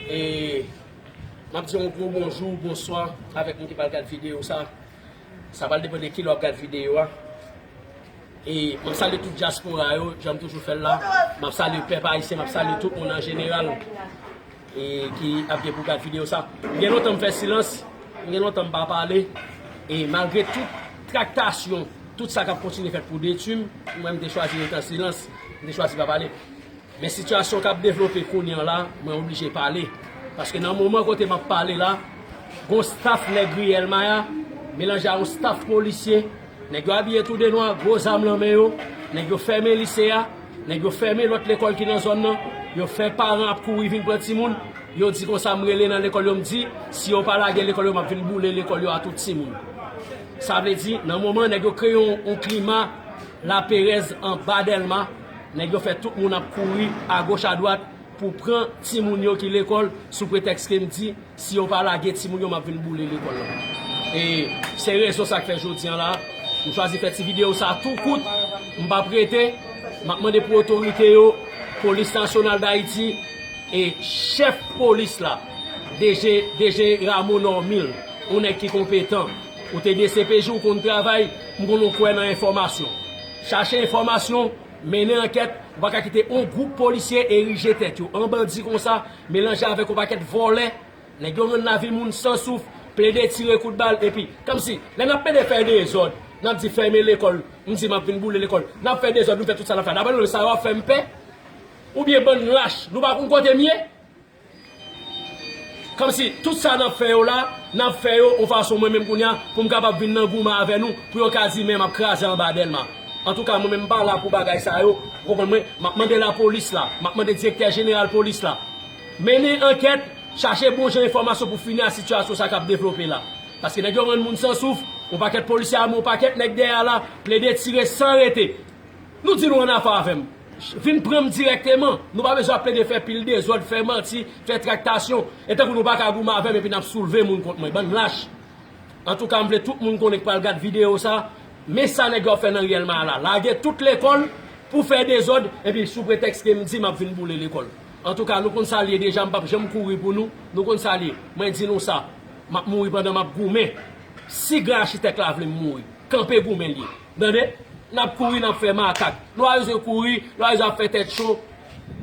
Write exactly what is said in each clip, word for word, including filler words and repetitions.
E m ap di yon gwo bonjou, bonswa avèk moun ki pral gad videyo sa. Sa pral depann de kilè w ap gad videyo a. E m ap salye tout dyaspora yo, jan m toujou fè l la. M ap salye pèp ayisyen, m ap salye tout moun an jeneral e ki ap gen pou gad videyo sa. M gen lontan m fè silans, m gen lontan m pa pale. E malgre tout traktasyon, tout sa k ap kontinye fèt pou detwi m, mwen m te chwazi rete an silans, m te chwazi pa pale. Men sitiyasyon k ap devlope kounye an la, mwen oblije pale. Paske nan moman kote m ap pale la, gon staf nèg ri Yèlmaya melanje a yon staf polisye. Nèg yo abiye tou de nwa, gwo zam nan men yo. Nèg yo fèmen lise a. Nèg yo fèmen lòt lekòl ki nan zòn nan. Yo fè paran ap kouri vin pran timoun. Yo di konsa m rele nan lekòl yo, m di, si yo pa lage lekòl yo, m ap vin boule lekòl yo a tout timoun. Sa vle di, nan moman nèg yo kreye yon, yon klima laperèz anba Dèlma, nèg yo fè tout moun ap kouri agoch adwat pou pran timoun yo ki lekòl sou pretèks ke m di, si yo pa lage timoun yo, m ap vin boule lekòl lan. E se rezon sa k fè jodi an la, m chwazi fè ti videyo sa tou kout, m p ap rete, m ap mande pou otorite yo, Polis Nasyonal Dayiti e chèf polis la, D G, D G Rameau Normil, yon nèg ki konpetan, ou te D C P J, ou konn travay, m konn ou kwè nan enfòmasyon. Chache enfòmasyon, mennen ankèt, ou pa ka kite yon gwoup polisye erije tèt yo an bandi konsa, melanje avèk yon pakèt vòlè, nèg yo rann lavi moun san souf, plede tire kout bal, epi, kòmsi, lè n ap plede fè dezòd, n ap di fèmen lekòl, m di m ap vin boule lekòl, n ap fè dezòd, nou fè tout sa n ap fè, daprè nou, sa yo ap fè m pè? Oubyen bann lach, nou pa konn kote m ye? Kòmsi tout sa n ap fè yo la, n ap fè yo yon fason mwen menm kounye a pou m kapab vin nan goumen avè nou, pou yo ka di men m ap kraze anba Dèlma. Antouka, mwen menm m pa la pou bagay sa yo, ou konprann mwen, m ap mande lapolis la, m ap mande direktè jeneral polis la, mennen ankèt, chache bon jan enfòmasyon pou fini a sitiyasyon sa k ap devlope la. Paske nèg yo rann moun san souf, yon pakèt polisye ame, yon pakèt nèg dèyè la, plede tire san rete. Nou di nou annafè avè m. Vin pran m dirèkteman. Nou pa bezwen ap plede fè pil dezòd, fè manti, fè traktasyon. E tankou nou pa ka goumen avè m epi n ap soulve moun kont mwen. Bann lach. Antouka, m vle tout moun konnen k pral gad videyo sa. Men sa nèg yo ap fè nan ri Yèlmaya la. Lage tout lekòl pou fè dezòd, epi sou pretèks ke m di m ap vin boule lekòl. Antouka, nou konn sa l ye deja, m p ap janm kouri pou nou. Nou konn sa l ye. Mwen di nou sa. M ap mouri pandan m ap goumen. Si gran achitèk la vle m mouri, kanpe goumen l ye. Tande? N ap kouri, n ap fè makak. Nou pa bezwen kouri, nou pa bezwen ap fè tèt cho.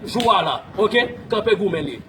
Jou a la, oke? Kanpe goumen l ye.